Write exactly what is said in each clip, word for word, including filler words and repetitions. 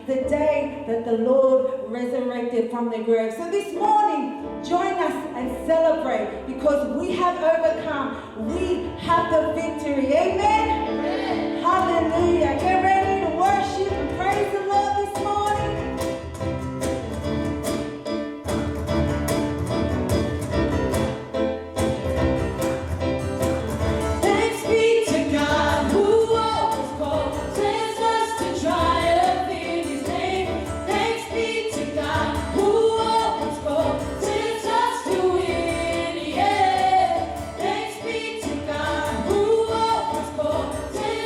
The day that the Lord resurrected from the grave. So this morning, join us and celebrate, because we have overcome. We have the victory. Amen? Amen. Hallelujah. Get ready to worship and praise the Lord this morning. Thanks be to God who always causes us to triumph in His name. Thanks be to God who always causes us to win. Yeah. Thanks be to God who always causes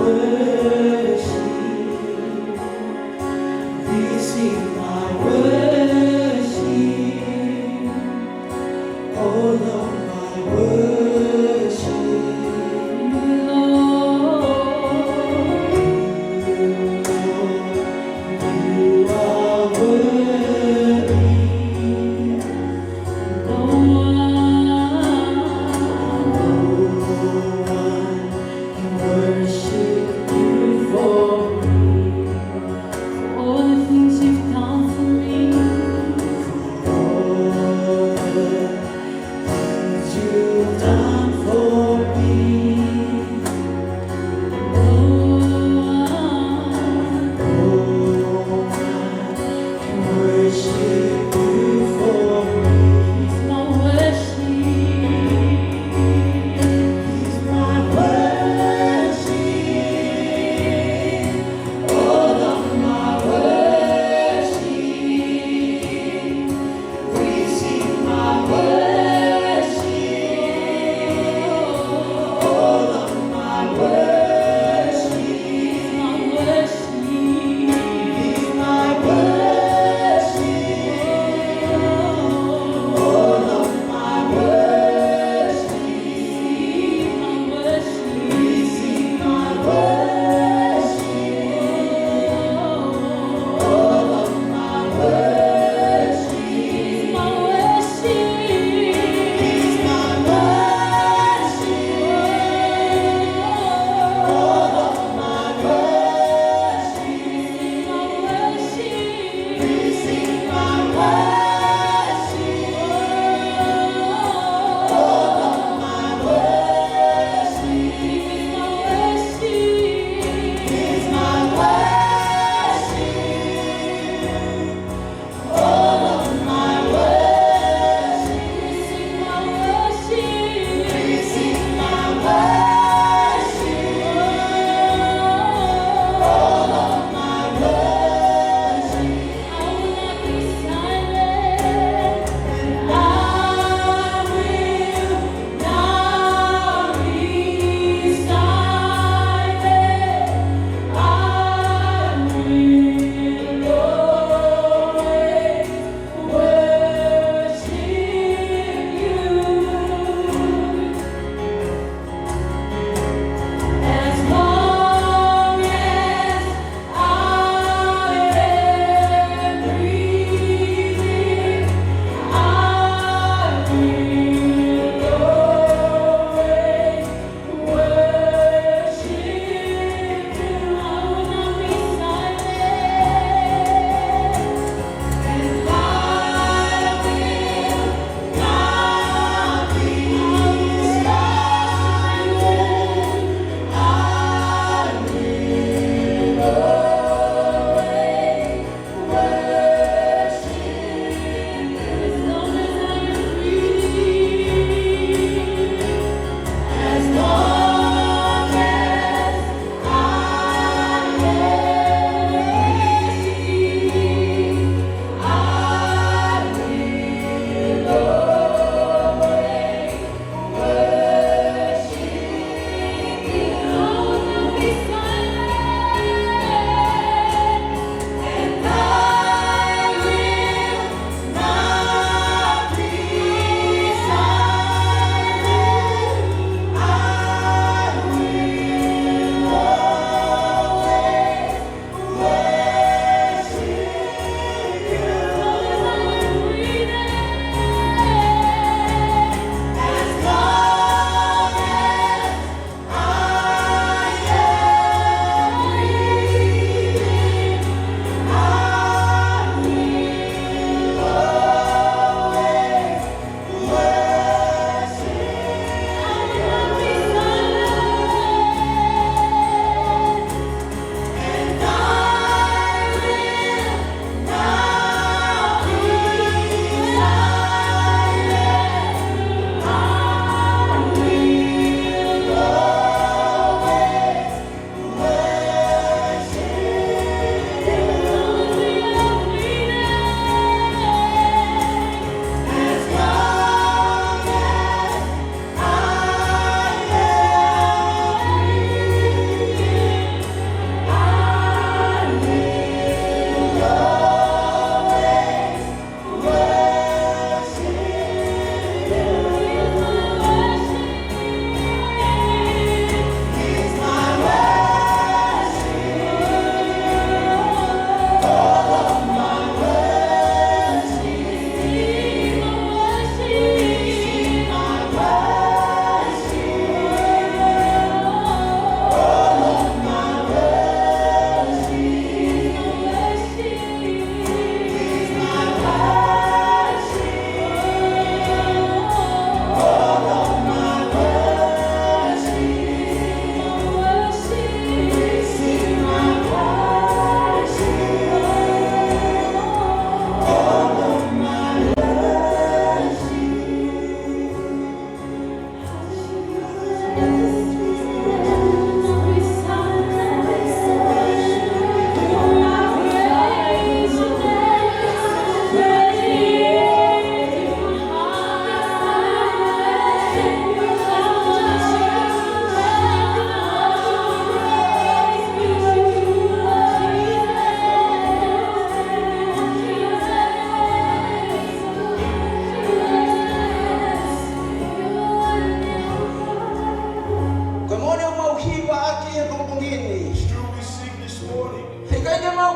Worship. Receive my worship. Oh Lord, my worship. Lord, you are worthy. No one, no one can worship you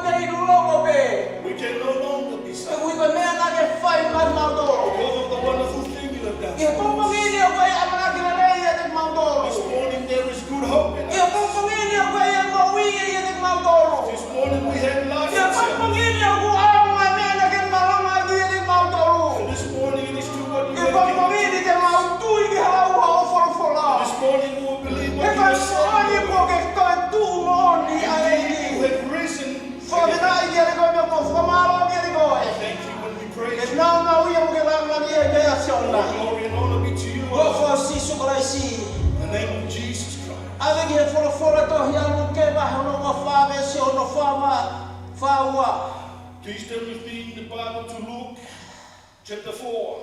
Pea ʻi loloto pē. We can no longer be silent. He ʻuhi ko e meʻa naʻa ke fai maʻa kimautolu. Because of the wonderful thing you have done. ʻI he pongipongi ni ʻoku ʻi ai e ʻamanaki lelei ʻiate kimautolu. This morning there is good hope in us. ʻI he pongipongi ni ʻoku ʻi ai e moʻui ʻiate kimautolu. This morning we have life itself. ʻI he pongipongi ni ʻoku ʻi ai e meʻa naʻa ke malanga ʻiate kimautolu. And this morning it is to what you have given to us. ʻI he pongipongi ni te mau tui ki he lau ʻa hoʻo folofola. This morning we will believe what you have said. He ko e moʻoni kuo ke toetuʻu moʻoni ʻa e ʻEiki. Indeed, you have risen. Fakafetaʻi kiate koe, pea ko e fakamālō kiate koe. Thank you when we praise you. Ke nāunau ia mo ke lāngilangiʻia ʻi he ʻAfiona. All glory and honor be to you, O Lord. ʻI he huafa ʻo Sīsū Kalaisi. In the name of Jesus Christ. ʻAve ki he folofola tohi ʻa Luke vahe hono uofā veesi hono fā, fā ua. Please turn with me in the Bible to Luke chapter four.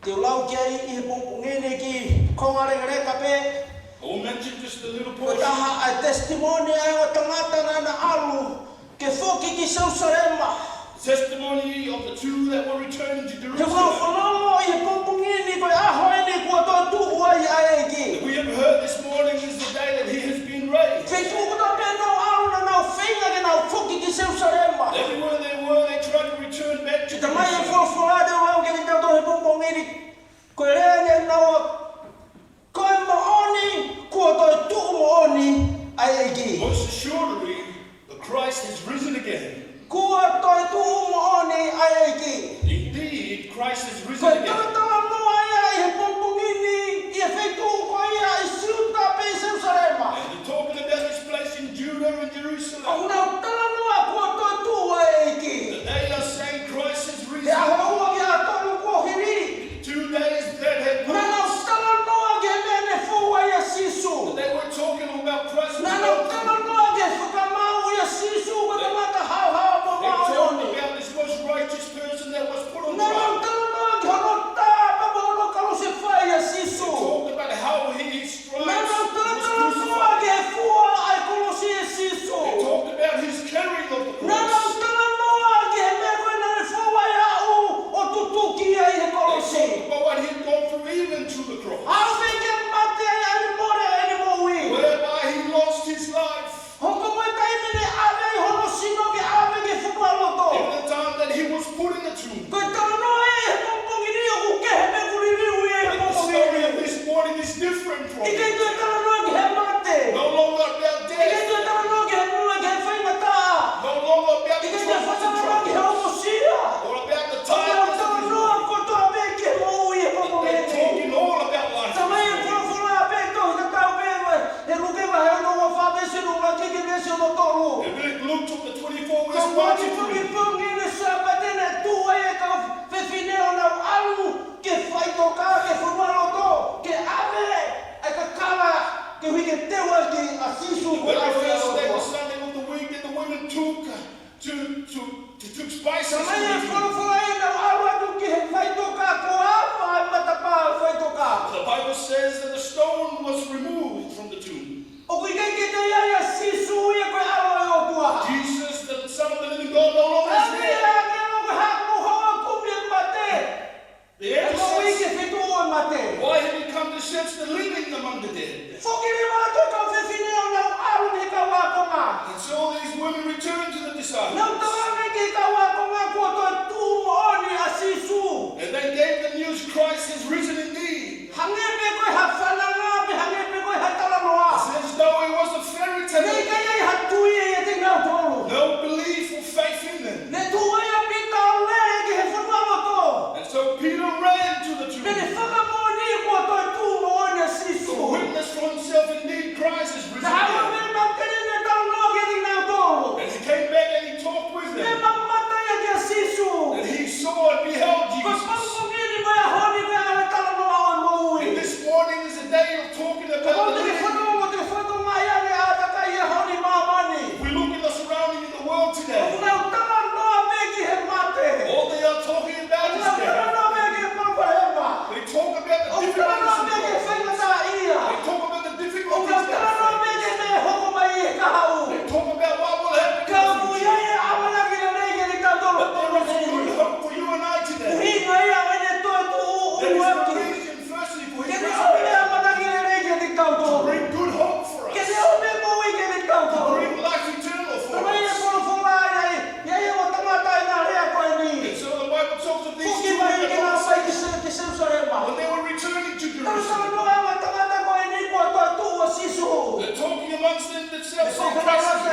Te u lau ki ai ʻi he pongipongi ni e kiʻi konga lekeleka pē. I will mention just a little portion. Ko e taha ʻa e testimony ʻa e ongo tangata naʻa na ʻalu ke foki ki Selusalema. Testimony of the two that were returning to Jerusalem. He ʻoku ou fanongo ʻi he pongipongi ni ko e ʻaho eni kuo toetuʻu ai ʻa e ʻEiki. We have heard this morning is the day that he has been raised. Feituʻu kotoa pē naʻa nau ʻalu naʻa nau feinga ke nau foki ki Selusalema. Everywhere they were, they tried to return back to Jerusalem. Talamai ʻe he folofola te u lau kiate kitautolu he pongipongi ni. Ko e lea eni ʻa e lau, ko e moʻoni, kuo toetuʻu moʻoni ʻa e ʻEiki. Most assuredly, the Christ has risen again. Kuo toetuʻu moʻoni ʻa e ʻEiki. Indeed, Christ has risen again. Ko e talanoa ia ʻi he pongipongi ni, ʻi he feituʻu ko ia ʻi Siuta pea ʻi Selusalema. And they're talking about this place in Judah and Jerusalem. ʻOku nau talanoa kuo toetuʻu ʻa e ʻEiki. That they are saying Christ has risen. He ʻaho ʻe ua ki he ʻaho tolu kuo hili. Two days that had passed. Naʻa nau talanoa ki he meʻa ne fou ai ʻa Sīsū. They were talking about Christ. Naʻa nau talanoa ki he fakamaau ʻa Sīsū ko e tangata haohaoa mo māʻoniʻoni. They talked about this most righteous person that was put on trial. Naʻa nau talanoa ki hono tā pea mo hono kalusefai ʻa Sīsū. They talked about how he, his stripes was crucified. Naʻa nau talanoa ki he fua ʻa e kolosi ʻa Sīsū. They talked about his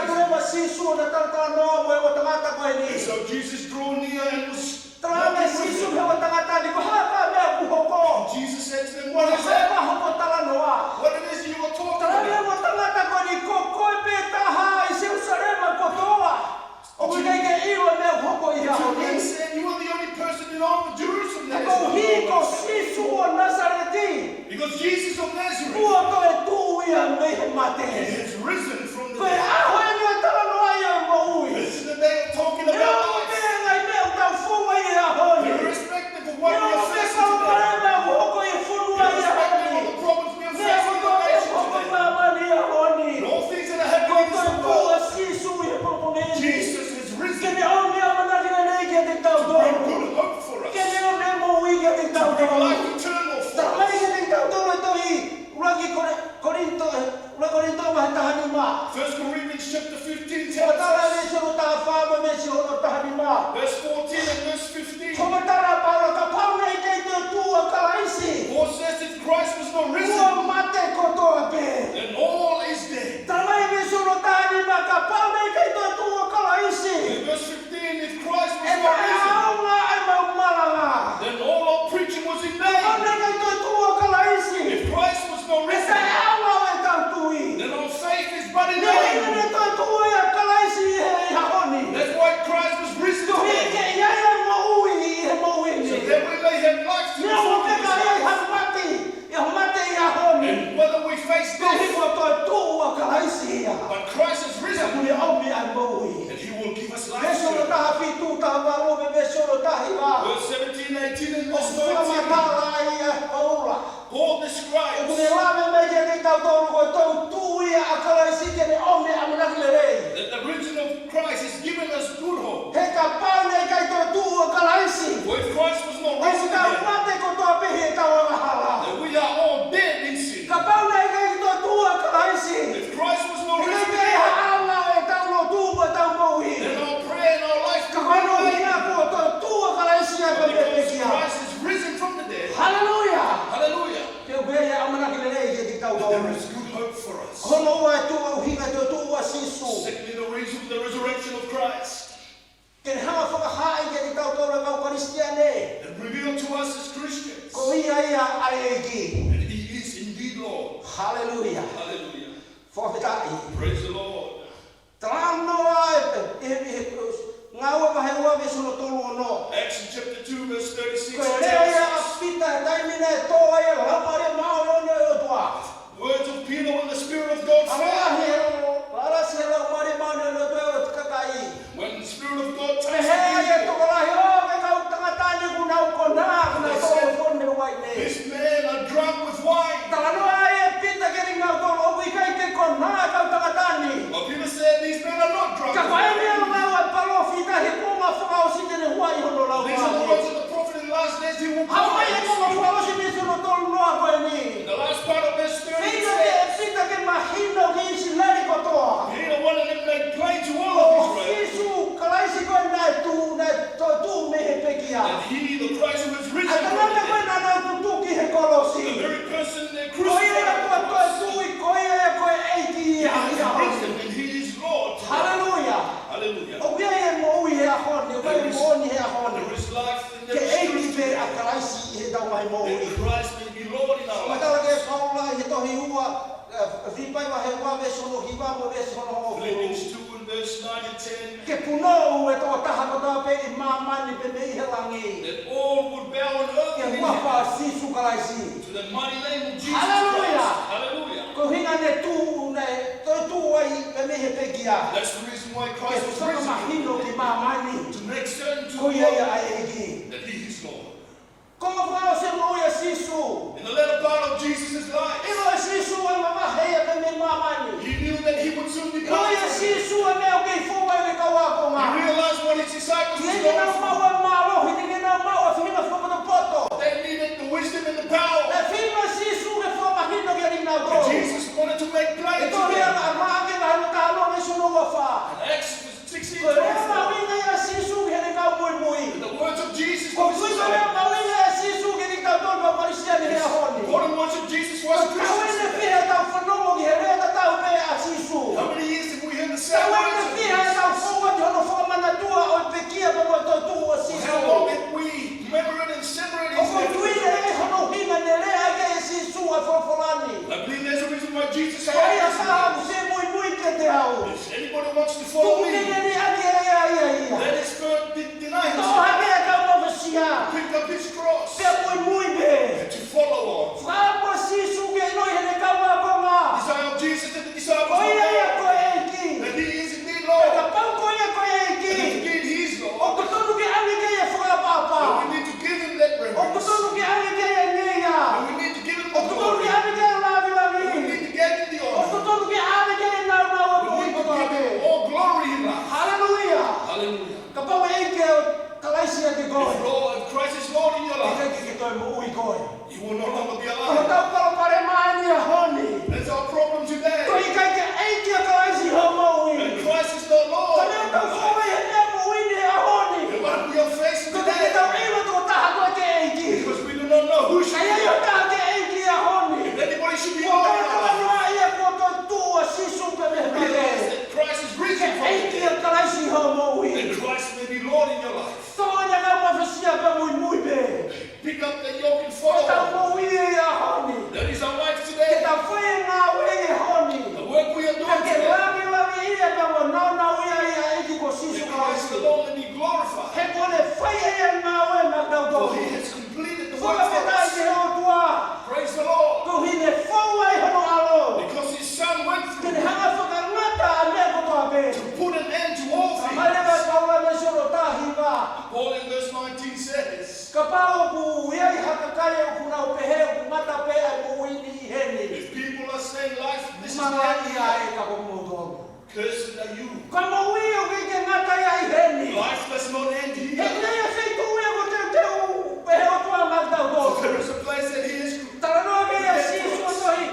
Tala mai ʻe Sīsū ʻo na talatalanoa mo e ongo tangata ko eni. And so Jesus drew near and was Tala mai ʻe Sīsū ki he ongo tangata ni, ko e hā e meʻa kuo hoko? Jesus said to them, "What is that? Ko e hā hoʻo talanoa?" What it is you are talking about? Tala mai ʻe he ongo tangata ko eni, ko koe pē taha ʻi Selusalema kotoa ʻoku ʻikai ke ʻilo e meʻa kuo hoko ʻi he ʻaho ni. He said, "You are the only person in all of Jerusalem that is not." He is Sīsū ʻo Nāsaleti. Because Jesus of Nazareth, kuo toetuʻu ia mei he mate. He has risen from the dead. Ko e ʻaho eni ʻo e talanoa ia ʻo e moʻui. This is the day of talking about life. Neongo pē ngaahi meʻa ʻoku tau fou ai he ʻaho ni. Irrespective of what we are facing today. Neongo pē ngaahi meʻa ʻoku hoko ʻi he fonua ʻi he ʻaho ni. Irrespective of the problems we are facing in the nation today. Neongo pē ngaahi meʻa ʻoku hoko ʻi māmani he ʻaho ni. And all things that are happening in this world. Kuo toetuʻu ʻa Sīsū ʻi he pongipongi ni. Jesus has risen. Ke ne ʻomi ʻa e ʻamanaki lelei kiate kitautolu. To bring good hope for us. Ke ne ʻomi ʻa e moʻui kiate kitautolu. To bring life eternal for us. Tala mai kiate kitautolu ʻe he tohi ʻUluaki Kore-, Kolinitō, ʻUluaki Kolinitō vahe taha nima. First Corinthians chapter fifteen tells us. Fakamatala veesi hono taha fā mo e veesi hono taha nima. Verse fourteen and verse fifteen. Fakamatala ʻa Paula, kapau naʻe ʻikai toetuʻu ʻa Kalaisi. Paul says, "If Christ was not risen, kuo mate kotoa pē." Then all is dead. Tala mai veesi hono taha nima, kapau naʻe ʻikai toetuʻu ʻa Kalaisi. In verse fifteen, if Christ was not risen, ʻe taʻeʻaonga ʻemau malanga. Then all our preaching was in vain. Kapau naʻe ʻikai toetuʻu ʻa Kalaisi. If Christ was not risen, ʻe taʻeʻaonga ʻetau tui. Then our faith is but in vain. Neongo ʻene toetuʻu ʻa Kalaisi he ʻaho ni. That's why Christ was risen today. Koeʻuhi ke ʻi ai ʻa e moʻui ʻi he moʻui ni. So that we may have life to the fullness. Neongo pē ka ʻi ai ha mate, ʻi ai ha mate ʻi he ʻaho ni. And whether we face death, koeʻuhi kuo toetuʻu ʻa Kalaisi ia. But Christ is risen. Pea ʻoku ne ʻomi ʻa e moʻui. And he will give us life. Veesi hono taha fitu, taha valu, mo e veesi hono taha hiva. Verse seventeen, eighteen, and verse nineteen. ʻOku fakamatala ai ʻa Paula. Paul describes ʻoku ne lave mai kiate kitautolu ko e toetuʻu ia ʻa Kalaisi ke ne ʻomi ʻa e ʻamanaki lelei. That the risen of Christ is giving us good hope. He kapau naʻe ʻikai toetuʻu ʻa Kalaisi, for if Christ was not risen again, ʻoku tau mate kotoa pē ʻi heʻetau angahala. Then we are all dead in sin. Kapau naʻe ʻikai toetuʻu ʻa Kalaisi, if Christ was not risen again, ʻikai ke ʻi ai ha ʻaonga ʻetau lotu mo ʻetau moʻui. Then our prayer and our life could be in vain. Ka ko hono ʻuhinga kuo toetuʻu ʻa Kalaisi ia. But because Christ is risen from the dead. Haleluia. Hallelujah. Pea ʻoku ʻi ai ʻa e ʻamanaki lelei kiate kitautolu. But there is good hope for us. Hono ua, ʻe tuʻu ʻa e ʻuhinga toetuʻu ʻa Sīsū. Secondly, the reason, the resurrection of Christ. Ke ne hanga ʻo fakahaaʻi kiate kitautolu ʻa e kau Kalisitiane. And reveal to us as Christians. Ko ia ia ʻa e ʻEiki. And he is indeed Lord. Haleluia. Hallelujah. Fakafetaʻi. Praise the Lord. Talanoa ʻi he, ʻi he, ʻi he Ngāue vahe ua veesi hono tolu ono. Acts in chapter two, verse thirty-six, it tells us. Ko e lea ia ʻa Pita he taimi naʻe tō ai e Laumālie Māʻoniʻoni ʻo e ʻOtua. Words of Peter when the Spirit of God fell. Alasi e Laumālie Māʻoniʻoni ʻo e ʻOtua ʻi he kakai. When the Spirit of God touched the people. Pehē ʻe he tokolahi, ʻo, ko e kau tangata ni ʻoku nau konā, ʻoku nau tō he fonu mei he uaine. They said, "These men are drunk with wine." Talanoa ai ʻa Pita kiate kinautolu, ʻoku ʻikai ke konā e kau tangata ni. But Peter said, "These men are not drunk with wine." Ka ko e meʻa ʻoku lau ʻa e palōfita he kuonga fakaʻosi te ne huaʻi hono Laumālie. These are the words of the prophet in the last days, he will pour out his Spirit. Haʻu mai he kuonga fakaʻosi mei he veesi hono tolu noa ko eni. In the last part of verse thirty, it says, Pita ke mahino ki ʻIsileli kotoa. Peter wanted them to make plain to all of Israel. Ko Sīsū Kalaisi ko ē naʻe tuʻu, naʻe toetuʻu mei he pekia. That he, the Christ who has risen from the dead, ʻa e tangata ko ē naʻa nau tutuki he kolosi. The very person they crucified on the cross. Ko ia ia kuo toetuʻu, ko ia ia ko e ʻEiki ia. He is risen and he is Lord. Haleluia. Hallelujah. ʻOku ʻi ai e moʻui he ʻaho ni, ʻoku ʻi ai e moʻoni he ʻaho ni. There is, there is life in the Christian. Ke ʻEiki pē ʻa Kalaisi ʻi heʻetau ngaahi moʻui. That Christ may be Lord in our lives. Fakamatala ʻe Paula ʻi he tohi ua, ē, Filipai vahe ua veesi hono hiva mo e veesi hono hongofulu. Philippians two and verse nine and ten. Ke punou e tokotaha kotoa pē ʻi māmani pea mei he langi. That all would bow on earth and in heaven. Ki he huafa ʻo Sīsū Kalaisi. To the mighty name of Jesus Christ. Hallelujah. Hallelujah. Ko e ʻuhinga naʻe tuʻu, naʻe toetuʻu ai pē mei he pekia. That's the reason why Christ was risen from the dead. Ke fakamahino ki māmani. To make certain to the world. Ko ia ia ʻa e ʻEiki. That he is Lord. Ko e fakaʻosi e moʻui ʻa Sīsū. In the latter part of Jesus' life, ʻilo ʻe Sīsū ʻe mavahe ia pē mei māmani. He knew that he would soon depart from here. ʻIlo ia ʻe Sīsū e meʻa ʻoku kei fou ai ʻene kau ākonga. He realized what his disciples were going through. Teʻeki ke nau maʻu ʻa e mālohi, teʻeki ke nau maʻu ʻa e faʻahinga fakatapoto. They needed the wisdom and the power. Naʻe feinga ʻa Sīsū ke fakamahino kiate kinautolu. But Jesus wanted to make plain to them. ʻI he tohi ʻa Maʻake vahe taha ono veesi hono ua fā. In Acts sixteen twenty-four. Ko e lea mahuʻinga ia ʻa Sīsū ki heʻene kau muimui. The words of Jesus to his disciples. Ko e lea mahuʻinga ia ʻa Sīsū kiate kitautolu kau Kalisitiane he ʻaho ni. Important words of Jesus for us Christians today. Ko e taʻu ʻe fiha ʻetau fanongo ki he lea tatau pē ʻa Sīsū? How many years have we heard the same words? Taʻu Kapau ʻoku ʻi ai ha kakai ʻoku nau pehē ʻoku ngata pē ʻa e moʻui ni ʻi heni, If people are saying life, this is the end, mamaʻo ia ē ka ko moutolu. Cursed are you. Ko e moʻui ʻoku ʻikai ke ngata ia ʻi heni. Life does not end here. He ʻoku ʻi ai e feituʻu ia ʻoku teuteu ʻe he ʻOtua maʻatautolu. There is a place that he is. Talanoa mai ʻa Sīsū ʻi he tohi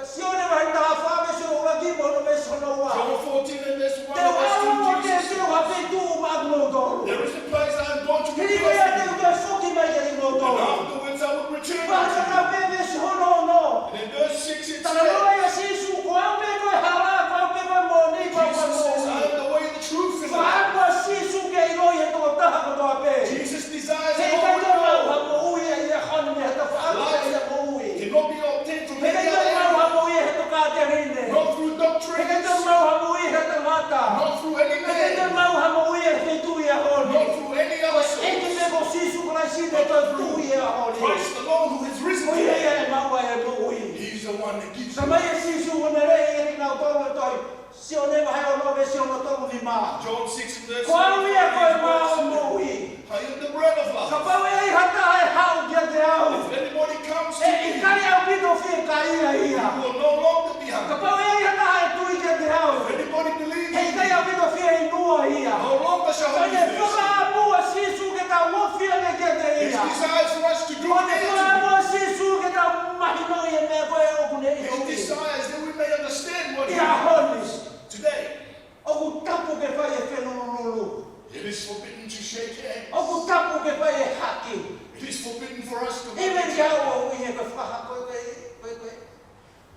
Sione vahe taha fā, veesi ʻuluaki mo e veesi hono ua. John fourteen and verse one. Te u ʻalu ʻo teuteu ha feituʻu maʻamoutolu. There is a place I am going to prepare for you. Hili ko ia te u toe foki mai kiate kimoutolu. And afterwards I will return unto you. Vahe taha fā, veesi hono ono. And in verse six it says, Talanoa mai ʻa Sīsū, ko au pē ko e hala, ko au pē ko e moʻoni, ko au pē ko e moʻui. Jesus says, "I am the way, the truth, and the life." Fakaʻamu ʻa Sīsū ke ʻiloʻi ʻe he tokotaha kotoa pē. Jesus desires all to know. He ʻikai ke maʻu ha moʻui ʻi he ʻaho ni mei ha tafaʻaki ʻi ha moʻui. Life cannot be obtained from any other area. He ʻikai ke maʻu ha moʻui ʻi he tokāteline. Not through doctrines. He ʻikai ke maʻu ha moʻui ʻi he tangata. Not through any man. He ʻikai ke maʻu ha moʻui ʻi he feituʻu ʻi he ʻaho ni. Not through any other source. Ko e ʻEiki pē ko Sīsū Kalaisi te tau tui ʻi he ʻaho ni. But through Christ alone who has risen today. Ko ia ia ʻe maʻu ai e moʻui. He is the one that gives you. Talamai ʻe Sīsū ʻoku ne lea kiate kinautolu ʻi he tohi Sione vahe ono veesi hono tolu nima. John six and verse twenty-five. Ko au ia ko e mā ʻo e moʻui. I am the bread of life. Kapau ʻe ʻi ai ha taha ʻe haʻu kiate au, if anybody comes to me, ʻe ʻikai ʻaupito fiekaia ia. He will no longer be hungry. Kapau ʻe ʻi ai ha taha ʻe tui kiate au, if anybody believes in me, ʻe ʻikai ʻaupito fieinua ia. No longer shall he be thirsty. Ka ne fakaʻamu ʻa Sīsū ke tau ofi ange kiate ia. His desire for us to draw near to him. Ko e fakaʻamu ʻa Sīsū ke tau mahinoʻi e meʻa ko ē ʻoku ne ʻiloʻi. His desire is that we may understand what he wants today. ʻI he ʻaho ni. ʻOku tapu ke fai e felulululu. It is forbidden to shake hands. ʻOku tapu ke fai e haki. It is forbidden for us to hug each other. Even kia o i he ko e fakahā ko e, ko e, ko e,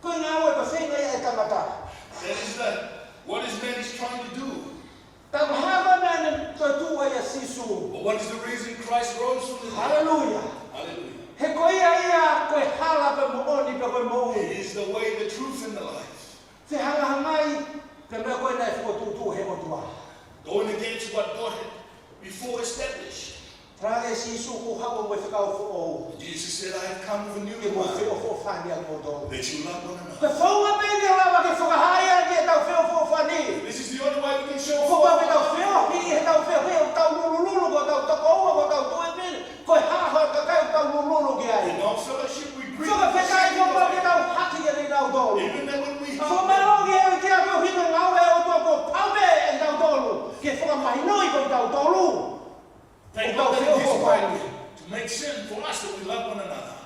ko e ngāue ko e feinga ia ʻa e tangata. That is that what is man is trying to do. Ka ko e hā e meʻa naʻe toetuʻu ai ʻa Sīsū? But what is the reason Christ rose from the dead? Hallelujah. Hallelujah. He ko ia ia ko e hala pea mo e moʻoni pea mo e moʻui. He is the way, the truth, and the life. Fehangahangai pea mo e meʻa ko ē naʻe fokotuʻutuʻu ʻe he ʻOtua. Going against what God had before established. Talaange ʻe Sīsū, kuo u haʻu mo e fekau foʻou. Jesus said, "I have come with a new command." Ke mou feʻofoʻofani ʻa kimoutolu. That you love one another. Ko e founga pē ʻe lava ke fakahā ai ʻetau feʻofoʻofani. This is the only way we can show forth. Ko e meʻa ke tau feohi, ʻi heʻetau feohi, ʻoku tau lulululu, ʻoku tau tokoua, ʻoku tau tuʻutuʻuni. Ko e hā ha kakai ʻoku tau lulululu ki ai? In our fellowship, we greet the stranger. Fakafetaʻi ko e meʻa ke tau haki kiate kinautolu. Even then when we hug them. Fakamālō ki he ʻEiki koeʻuhi ko e ngāue ʻa e ʻOtua kuo pau pē ʻiate kitautolu ke fakamahinoʻi ko kitautolu. Thank God that it is right to make certain for us that we love one another.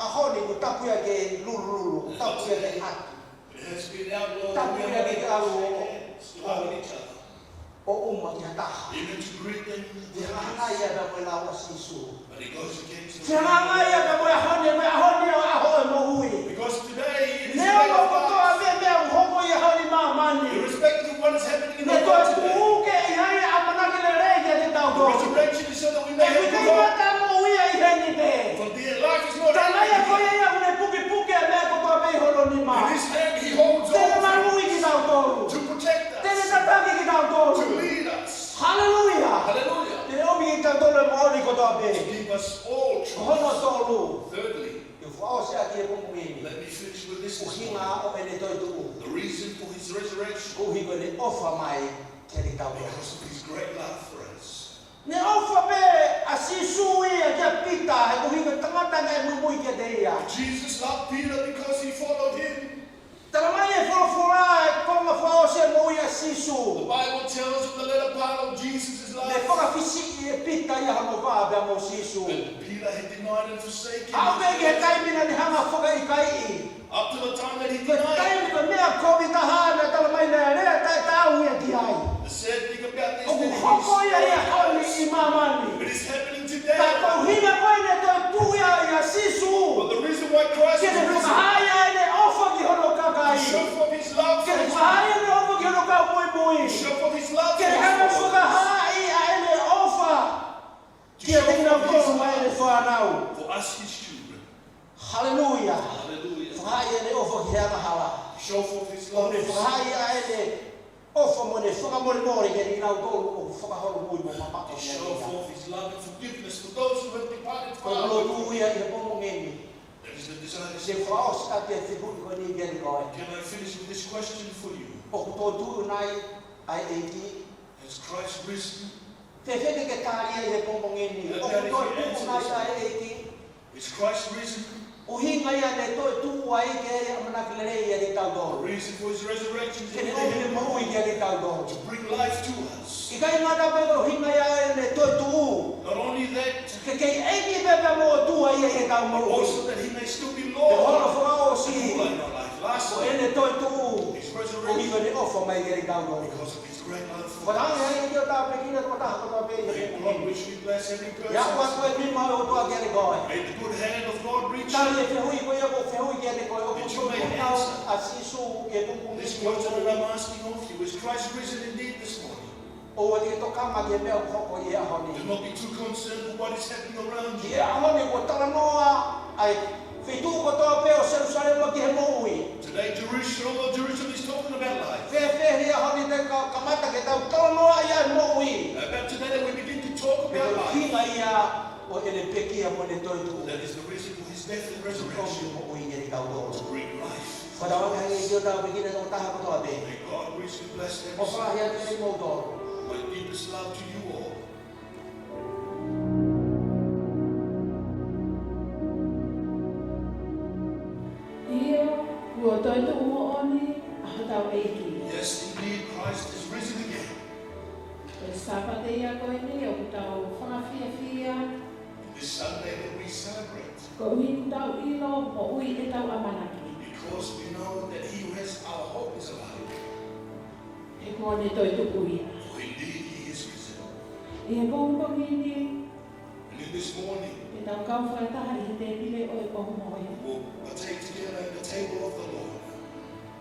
ʻAho ni ʻoku tapu ia ke lulululu, tapu ia ke haki. It has been outlawed that we are not to shake hands, to hug each other. Tapu ia ke ʻalu ʻo ʻuma ki ha taha. Even to greet them in the face. Fehangahangai ia pea mo e lau ʻa Sīsū. But it goes against the... Fehangahangai ia pea mo e ʻaho ni, mo e ʻaho ni ʻa e ʻaho ʻo e moʻui. Because today it is the day of life. Neongo kotoa pē meʻa ʻoku hoko ʻi he ʻaho ni ʻi māmani, irrespective of what is happening in the world today. Ne toe tuʻu ke ʻi ai e ʻamanaki lelei kiate kitautolu. Resurrection is so that we may have good hope. He ʻikai ngata e moʻui ia ʻi heni pē. For the life is not ending here. Talamai ko ia ia ʻoku ne pukepuke ʻa e meʻa kotoa pē ʻi hono nima. In his hand he holds all things. Te ne maluʻi kitautolu. To protect us. Te ne tataki kitautolu. To lead us. Hallelujah. Hallelujah. Te ne ʻomi kitautolu e moʻoni kotoa pē. To give us all truth. Hono tolu. Thirdly, te u fakaʻosi ʻaki he pongipongi ni. Let me finish with this this morning. ʻUhinga ʻo ʻene toetuʻu. The reason for his resurrection. Koeʻuhi ko ʻene ʻofa mai kiate kitautolu. Because of his great love for us. Ne ʻofa pē ʻa Sīsū ia kia Pita, he koeʻuhi ko e tangata naʻe muimui kiate ia. Jesus loved Peter because he followed him. Talamai ʻe he folofola ʻi he konga fakaʻosi e moʻui ʻa Sīsū. The Bible tells in the latter part of Jesus' life. Ne fakafisiʻi ʻe Pita ia hono vā pea mo Sīsū. That Peter had denied and forsaken his faith. Aʻu pē ki he taimi naʻa ne hanga ʻo fakaʻikaiʻi. Up to the time that he denied. Ko e taimi ko e meʻa kovi taha naʻe talamai naʻe lea taʻetaau ia ki ai. The sad thing about this thing is, ʻoku hoko ia he ʻaho ni ʻi māmani. It is happening today. Ka ko e ʻuhinga ko ē ne toetuʻu ia ʻa Sīsū. But the reason why Christ is risen, ke ne fakahā ai ʻene ʻofa ki hono kakai. To show forth his love for his people. Ke ne fakahā ai ʻene ʻofa ki hono kau muimui. To show forth his love for his followers. Ke ne hanga ʻo fakahā ai ʻene ʻofa kiate kinautolu mo ʻene fānau. To show forth his love for us, his children. Hallelujah. Hallelujah. Fakahā ai ʻene ʻofa ki he angahala. Show forth his love. ʻO ne fakahā ai ʻene ʻofa mo ʻene fakamolemole kiate kinautolu ʻoku fakaholomui mo mamaʻo. To show forth his love and forgiveness for those who have departed far away from him. Ko e lotu ia ʻi he pongipongi ni. That is the desire. Te u fakaʻosi ʻaki e fehuʻi ko eni kiate koe. Can I finish with this question for you? ʻOku toetuʻu nai ʻa e ʻEiki? Has Christ risen? Fēfē ke ke tali ia he pongipongi ni? That ʻOku toe tuʻu mai ʻa e ʻEiki. Is Christ risen? ʻUhinga ia ʻene toe tuʻu ai ke ʻamanaki lelei ʻiate kitautolu. The reason for his resurrection is to bring life to us. Ke ne ʻomi e moʻui kiate kitautolu. ʻIkai ngata pē ko e ʻuhinga ia ʻene toe tuʻu. Not only that, Ke kei ʻeke pē pea mo e ʻOtua ia ʻi heʻetau moʻui. But also that he may still be Lord. Ko e hono fakaʻosi, ko ʻene toe tuʻu, his resurrection, ʻoku ʻi ai ʻene ʻofa mai kiate kitautolu. Because of his great love for us. Ko e ʻuhinga ia ʻoku ou tāpuekina kimoutolu kotoa pē ʻi he pongipongi ni. May God richly bless every person. ʻE aʻu atu e nima ʻo e ʻOtua kiate koe. May the good hand of God reach you. Tali e fehuʻi ko ia ʻoku ou fehuʻi kiate koe. ʻOku tuʻutuʻuni ʻa Sīsū ʻi he pongipongi ni. This question that I'm asking of you, is Christ risen indeed this morning? ʻOua te ke tokanga ki he meʻa ʻoku hoko ʻi he ʻaho ni. Do not be too concerned with what is happening around you. ʻI he ʻaho ni kuo talanoa ʻa e feituʻu kotoa pē ʻo Selusalema ki he moʻui. Today, Jerusalem, Jerusalem is talking about life. Fēfē he ʻaho ni te ka-, kamata ke tau talanoa ʻi he moʻui? About today that we begin to talk about life. Ko e ʻuhinga ia ʻo ʻene pekia mo ʻene toe tuʻu. That is the reason for his death and resurrection. Ko e moʻui ia ʻi he kau tō. To bring life. Ko e ʻuhinga ia ʻoku ou tāpuekina kimoutolu kotoa pē. May God richly bless every single person. ʻOfa lahi atu kiate kimoutolu. My deepest love to you all. ʻIo, kuo toe tuʻu moʻoni ʻa hotau ʻEiki. Yes, indeed, Christ is risen again. Ko e Sāpate ia ko eni ʻoku tau fakafiefia. This Sunday that we celebrate. Koeʻuhi ʻoku tau ʻilo moʻui ʻetau ʻamanaki. Because we know that he who has our hope is alive. He kuo ne toe tuʻu ia. For indeed he is risen. ʻI he pongipongi ni, And in this morning, te tau kau fakataha ʻi he tēpile ʻo e ʻOhomohe. We'll partake together at the table of the Lord.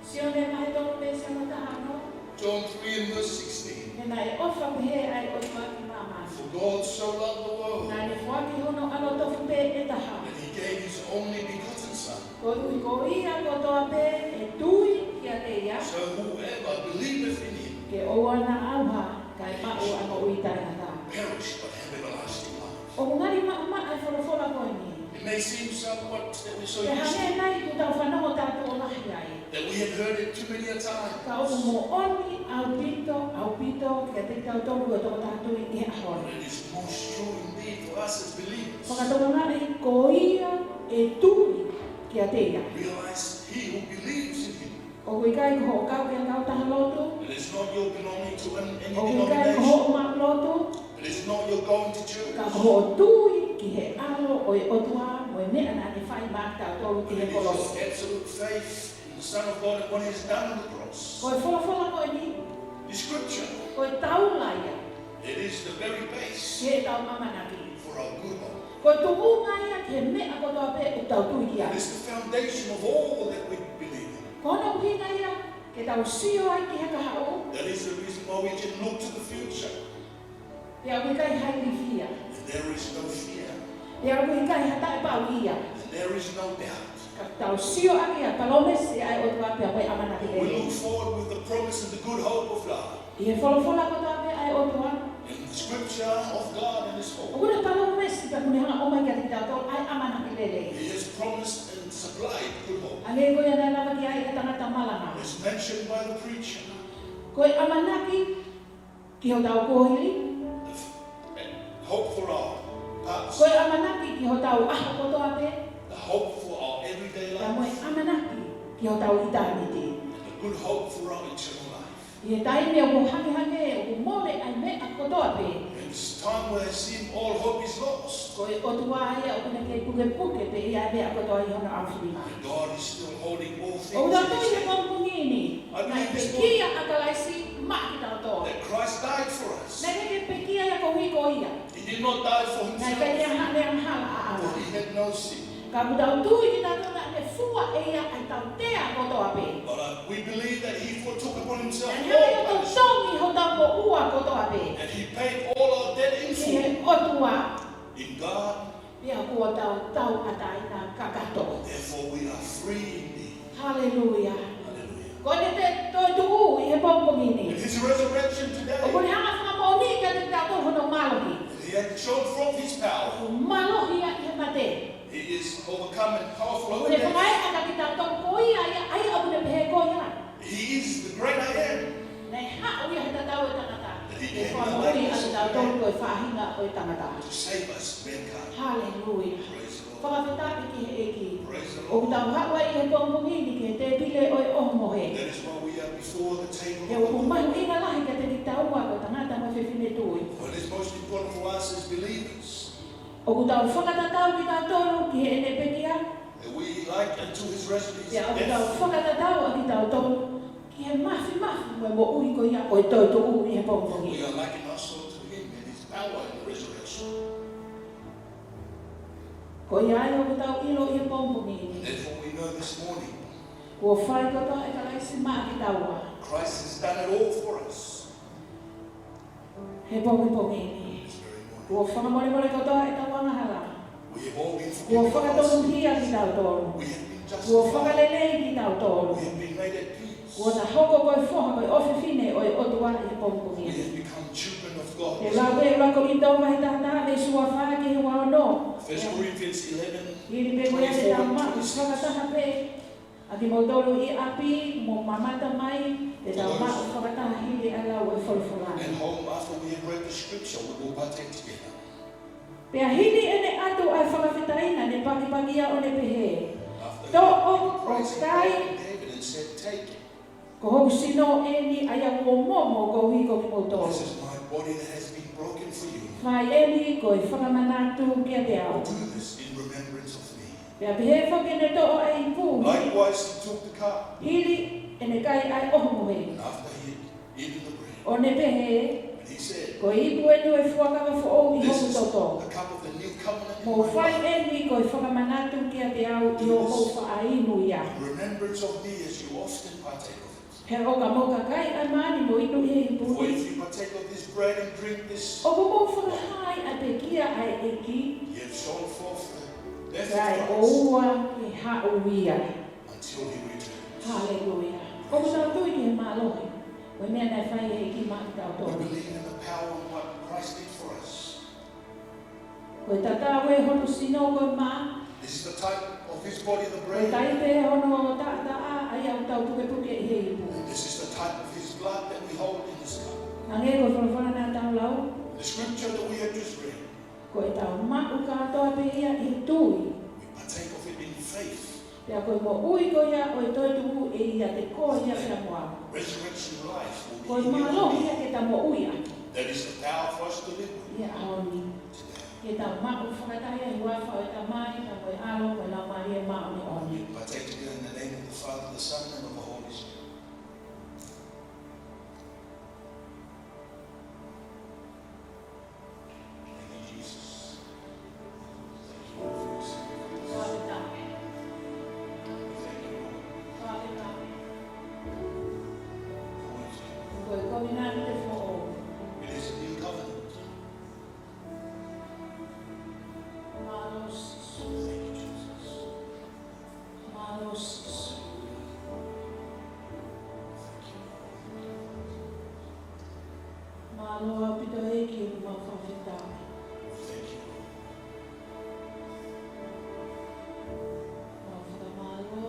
Sione vahe tolu veesi taha ono. John three and verse sixteen. He naʻe ʻofa pehē ʻa e ʻOtua ki māmani. For God so loved the world, Naʻa ne foaki hono ʻAlo tofu pē ʻe taha. That he gave his only begotten Son. Koeʻuhi ko ia kotoa pē ʻe tui kiate ia. So whoever believeth in him Ke ʻoua naʻa ʻauha, kae maʻu ʻa e moʻui taʻengata. perish but have everlasting life. ʻOku ngali maʻamaʻa e folofola ko eni. It may seem somewhat that we're so used to, Pea hangē nai kuo tau fanongo taʻetuʻo lahi ai. That we have heard it too many a time. Ka ʻoku moʻoni ʻaupito, ʻaupito, kiate kitautolu ko e tokotaha tui ʻi he ʻaho ni. But it is most true indeed for us as believers. Fakatokangaʻi ko ia ʻe tui kiate ia. Realize he who believes in him. ʻOku ʻikai ko hoʻo kau ki ha kautaha lotu. It is not your belonging to an-, any denomination. ʻOku ʻikai ko hoʻo maʻu lotu. It is not your going to church. Ka ko hoʻo tui ki he ʻAlo ʻo e ʻOtua mo e meʻa naʻa ne fai maʻa kitautolu ʻi he kolosi. But it is your absolute faith in the Son of God and what he has done on the cross. Ko e folofola ko eni. The scripture. Ko e taula ia. It is the very base Ki heʻetau ʻamanaki. for our good hope. Ko e tuʻunga ia ki he meʻa kotoa pē ʻoku tau tui ki ai. It is the foundation of all that we believe in. Ko hono ʻuhinga ia ke tau sio ai ki he kahaʻu. That is the reason why we can look to the future. Pea ʻoku ʻikai ha ilifia. And there is no fear. Pea ʻoku ʻikai ha taʻepauʻia. And there is no doubt. Ka tau sio ʻaki ʻa e palōmesi ʻa e ʻOtua pea mo e ʻamanaki lelei. We look forward with the promise and the good hope of God. ʻI he folofola kotoa pē ʻa e ʻOtua. In the scripture of God and his hope. ʻOku ne palōmesi pea ʻoku ne hanga ʻo ʻomai kiate kitautolu ʻa e ʻamanaki lelei. He has promised and supplied good hope. Hangē ko ia naʻe lave ki ai ʻa e tangata malanga. As mentioned by the preacher. Ko e ʻamanaki ki hotau kuohili. The f-, hope for our past. Ko e ʻamanaki ki hotau ʻaho kotoa pē. The hope for our everyday life. Pea mo e ʻamanaki ki hotau ʻitāniti. And the good hope for our eternal life. ʻI he taimi ʻoku hangehangē, ʻoku mole ai meʻa kotoa pē. In this time where it seems all hope is lost, Ko e ʻOtua ia ʻoku ne kei pukepuke pē ʻa e meʻa kotoa ʻi hono ʻaofinima. God is still holding all things in his hand. ʻOku tau tui he pongipongi ni, I believe this morning naʻe pekia ʻa Kalaisi maʻa kitautolu. That Christ died for us. Naʻe ʻikai ke pekia ia koeʻuhi ko ia. He did not die for himself. Naʻe ʻikai ke ʻi ai haʻane angahala ʻaʻana. For he had no sin. Ka ʻoku tau tui kitautolu naʻa ne fua ʻe ia ʻa e tautea kotoa pē. But, uh, we believe that he foretook upon himself all punishment. Naʻa ne hanga ʻo totongi hotau moʻua kotoa pē. That he paid all our debt in full. ʻI he ʻOtua. In God. Pea kuo tau tauʻatāina kakato. Therefore we are free indeed. Haleluia. Hallelujah. Ko ʻene toe, toe tuʻu ʻi he pongipongi ni. In his resurrection today, ʻOku ne hanga ʻo fakamoʻoniʻi kiate kitautolu hono mālohi. He had shown forth his power. ʻOku mālohi ia ʻi he mate. He is overcome and powerful over death. ʻOku ne fakaeʻa kiate kitautolu ko ia ia, ʻa ia ʻoku ne pehē ko ia. He is the great I am. Naʻe haʻu ia he tatau ʻo e tangata. That He fakamoʻui ʻa kitautolu ko e faʻahinga ʻo e tangata. To save us, mankind. Haleluia. Praise the Lord. Fakafetaʻi ki he ʻEiki. Praise the Lord. ʻOku tau haʻu ai he pongipongi ni ki he tēpile ʻo e ʻohomohe. That is why we are before the table of the Lord. He ʻoku mahuʻinga lahi kiate kitaua ko e tangata mo e fefine tui. What is most important for us as believers. ʻOku tau fakatatau kitautolu ki heʻene pekia. And we like unto his resurrection. Pea ʻoku tau fakatatau ʻa kitautolu ki he mafimafi mo e moʻui ko ia ʻo e toetuʻu ʻi he pongipongi. We are likened also to him in his power in the resurrection. Ko ia ai ʻoku tau ʻilo ʻi he pongipongi ni. Therefore we know this morning. Kuo fai kotoa ʻe Kalaisi maʻa kitaua. Christ has done it all for us. He pongipongi ni. This very morning. Kuo fakamolemole kotoa ʻetau angahala. We have all been forgiven. Kuo fakatonuhia kitautolu. We have been justified. Kuo fakalelei kitautolu. We have been made at peace. Kuo ta hoko ko e foha ko e ʻofefine ʻo e ʻOtua ʻi he pongipongi ni. We have become children of God. He lau pē ʻuluaki Kolinitō vahe taha taha veesi ua fā ki he ua ono. First Corinthians eleven, twenty-four and twenty-six. Hili pē ko ia te tau maʻu fakataha pē ʻa kimoutolu ʻi ʻapi mo mamata mai, te tau maʻu fakataha hili ʻa e lau ʻo e folofola. And home, after we have read the scripture, we will partake together. Pea hili ʻene ʻatu ʻa e fakafetaʻi naʻa ne pakipakia ʻo ne pehē, After he prayed, he took the bread and gave it and said, "Take it. Toʻo ʻo kai, ko hoku sino eni ʻa ia kuo momo koeʻuhi ko kimoutolu. This is my body that has been broken for you. Fai eni ko e fakamanatu kiate au." Do this in remembrance of me. Pea pehē foki ʻene toʻo ʻa e ipu. Likewise, he took the cup. Hili ʻene kai ʻa e ʻohomohe. And after he had eaten the bread, ʻo ne pehē, and he said, Ko e ipu eni ʻo e fuakava foʻou ʻi hoku toto. This is the cup of the new covenant in my blood. Mou fai eni ko e fakamanatu kiate au ʻi hoʻomou faʻa inu ia. Do this in remembrance of me as you often partake of it. He ʻo ka mou ka kai ʻa e maʻa ni mo inu ʻi he ipu ni. For if you partake of this bread and drink this wine, ʻoku mou fakahā ai ʻa e pekia ʻa e ʻEiki, you have shown forth the death of Christ, kae ʻoua ke haʻu ia. Until he returns. Haleluia. ʻOku tau tui ki he mālohi ʻo e meʻa naʻe fai ʻe he ʻEiki maʻa kitautolu. We believe in the power of what Christ did for us. Ko e tatau ē hono sino ko e maʻa. This is the type of his body, the bread. Ko e taipe ē hono taʻataʻa, ʻa ia ʻoku tau pukepuke ʻi he ipu. And this is the type of his blood that we hold in this cup. Hangē ko e folofola naʻa tau lau. The scripture that we have just read. Ko ʻetau maʻu kātoa pē ia ʻi he tui. We partake of it in faith. Pea ko e moʻui ko ia ʻo e toetuʻu ʻe ʻiate koe ia pea mo au. Resurrection life will be in you and me. Ko e mālohi ia ke ta moʻui ʻaki. That is the power for us to live with. ʻI he ʻaho ni. Today. Ke tau maʻu fakataha ʻi he huafa ʻo e Tamai, pea mo e ʻAlo, mo e Laumālie Māʻoniʻoni. We partake together in the name of the Father, the Son, and of the Holy Spirit. Thank you, Jesus. Thank you, Lord, for your sacrifice. We thank you, Lord, for what you have done. It is a new covenant. Thank you, Jesus. Mālō Sīsū. Mālō ʻaupito ʻEiki, mau fakafetaʻi. Mau fakamālō.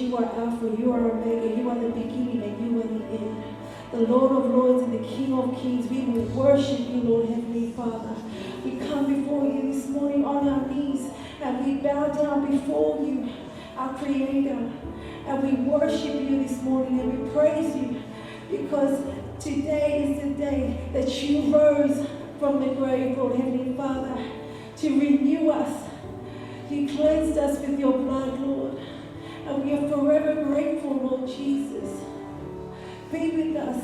You are Alpha, you are Omega, you are the beginning and you are the end. The Lord of Lords and the King of Kings, we will worship you, Lord Heavenly Father. We come before you this morning on our knees and we bow down before you, our Creator, and we worship you this morning and we praise you because today is the day that you rose from the grave, Lord Heavenly Father, to renew us. You cleansed us with your blood, Lord, and we are forever grateful, Lord Jesus. Be with us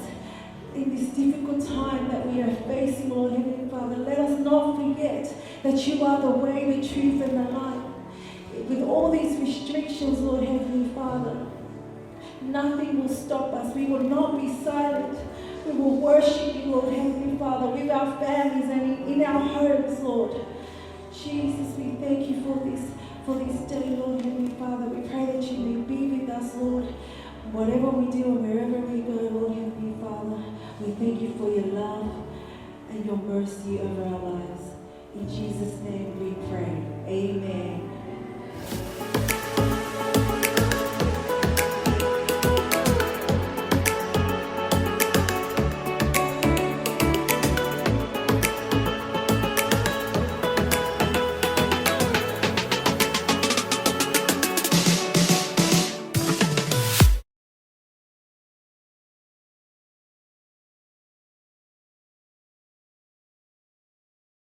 in this difficult time that we are facing, Lord Heavenly Father. Let us not forget that you are the way, the truth, and the light. With all these restrictions, Lord Heavenly Father, nothing will stop us. We will not be silent. We will worship you, Lord Heavenly Father, with our families and in, in our homes, Lord. Jesus, we thank you for this, for this day, Lord Heavenly Father. We pray that you may be with us, Lord, whatever we do and wherever we go, Lord Heavenly Father. We thank you for your love and your mercy over our lives. In Jesus' name we pray. Amen.